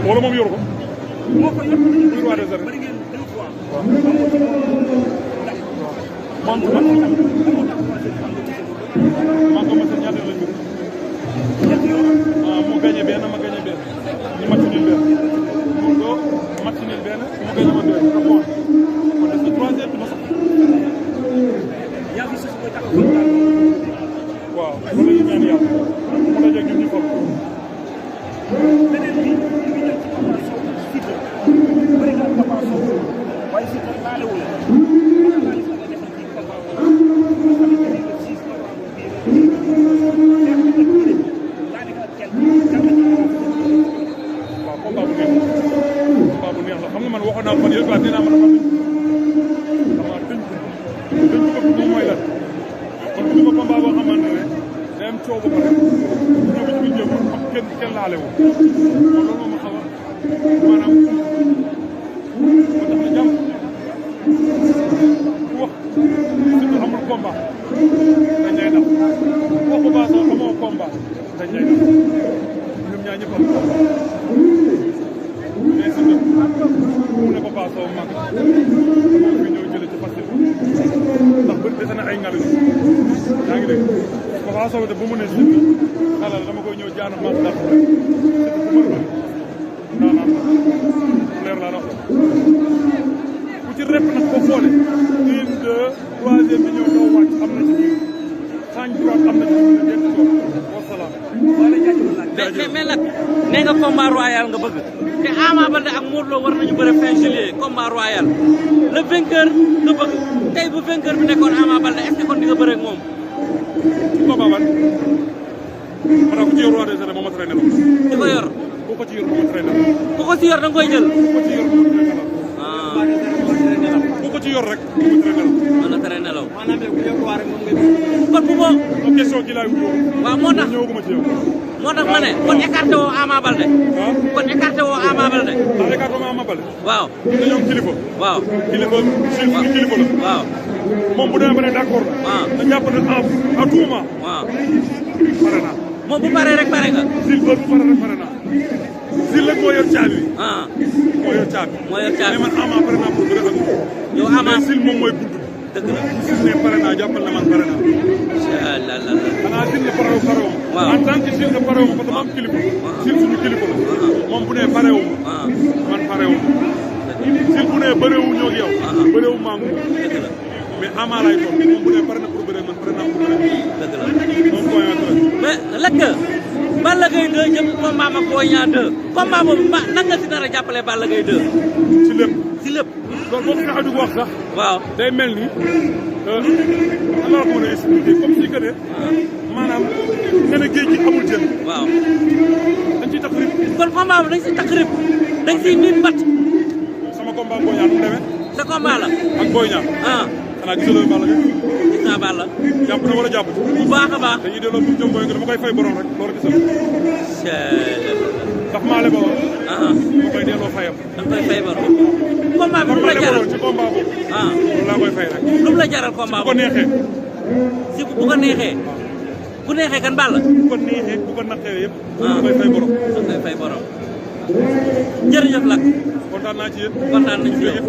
wala moom yoru ko. moo ko yor muy roi des arènes. bari ngeen 2 fois. waaw man ko mos a ñaata la ñu. mu gagné benn ma gagné benn ñu match nul benn mu ko match nul benn mu gagné ma deux kon des na troisième bi ma sax. yaa ngi sos koy tax waaw loolu la ñu ñaan yàlla mu dajeeg ñun ñu fam. beneen bi ñu ngi jël ci Papa Sow Siteu bëri nga Papa Sow waaye Siteu laalewul xam nga man waxoon naa fan yëpp dinaa mën a xam dëñ ko moom mooy lan kon bu ma combat boo xamante ne day am coow ba pare ñëw bi ci biir jéem am kenn laale wu kon loolu moom ma xaw a maanaam moo tax na jàmm ku wax surtout amul combat dañ lay def wax bu baax sax amoo combat dañ lay def ñoom ñaar ñëpp am mais si mu ne Papa Sow mag moom fi ñëw jëlee ci facile ndax bëri dese na ay ngalu yaa ngi dégg Papa Sow de bu mu ne si xalal dama koy ñëw jaanu mag ndax surtout bu mën a ndaanaan leer laa wax ku ci rep nag boo xoolee 1 2 troisième bi ñëw doo wàcc am na ci biir xaañ droite am na ci biir ñeenti toog wasalaam. mais nag nee nga combat royal nga bëgg te Ama Baldé ak Modou Lo war nañu bëre fin juillet combat royal le vainqueur nga bëgg tey bu vainqueur bi nekkoon Ama Baldé est-ce que kon di nga bëre ak moom. ci combat ban maanaam ku ci yor roi des arènes moom ma traîné la. di ko yor. ku ko ci yor moom ma traîné la. ku ko ci yor da nga koy jël. ku ko ci yor moom ma traîné la. ku ko ci yor rek moom ma traîné la. mën na traîné la. maanaam yow bu yor roi rek moom ngay bëgg. kon bu boo. donc question gi laay wuyoo. waaw moo tax ñëwaguma ci yow. moo tax ma ne kon écarté woo Ama Baldé. ah kon écarté woo Ama Baldé. ah écart ba ma Ama Baldé. waaw. dañoo am kilifa. waaw. kilifa suñu kilifa la. waaw. moom bu demee ba ne d'accord na. waaw. na jàpp ne à tout moment. waaw. pare naa. moom bu paree rek pare nga. Zil bu pare rek pare naa. Zil rek moo yor caabi. ah. moo yor caabi. moo yor caabi mais man Ama pare naa pour bëre ak moom. yow Ama mais Zil moom mooy buntu. dëgg la. Zil ne pare naa jàppal na man pare naa. incha allah. xanaa Zil ne parewu parewu ma. waaw en tant que Zil ne parewu ma parce que ma am kilifa. Zil suñu kilifa la. moom bu ne parewu ma. man parewu ma. Zil bu ne bërewu ñoo ak yow. bërewu maa ngi dëgg la. mais Ama lay toog moom bu ne pare na pour bëre man pare naa pour bëre. dëgg la. moom point mais lakk Balla Gaye 2 jëm combat ak Boy Niang 2 combat boobu nan nga si nar a jàppale Balla Gaye 2. ci lépp. si lépp. loolu boo ko tax a dugg wax sax. waaw. day mel ni nan la ko mën a expliquer comme si que ne maanaam nee na géej gi amul jën. waaw. dañ ciy tax rib. kon combat bi dañ si tax rib dañ siy miin bat. sama combat Boy Niang nu mu demee. sa combat la. ak Boy Niang. ah. xanaa gisuloo Balla Gaye. gis naa Balla. jàpp na wala jàpp ci. bu baax a baax. dañuy delloo bu jëm Boy nga dama koy fay borom rek loolu gisal. ndax maa le ba woon. ma koy delloo fayam. da nga koy fay borom. combat bi lu la jaral ci combat boobu. loolu laa koy fay rek. lu la jaral combat bu ko neexee. si bu ko neexee. bu neexee kan Balla. bu ko neexee bu ko naqee yëpp. da koy fay borom. da koy fay borom. jërëjëf Lac. kontaan naa ci yéen. kontaan nañ ci yow.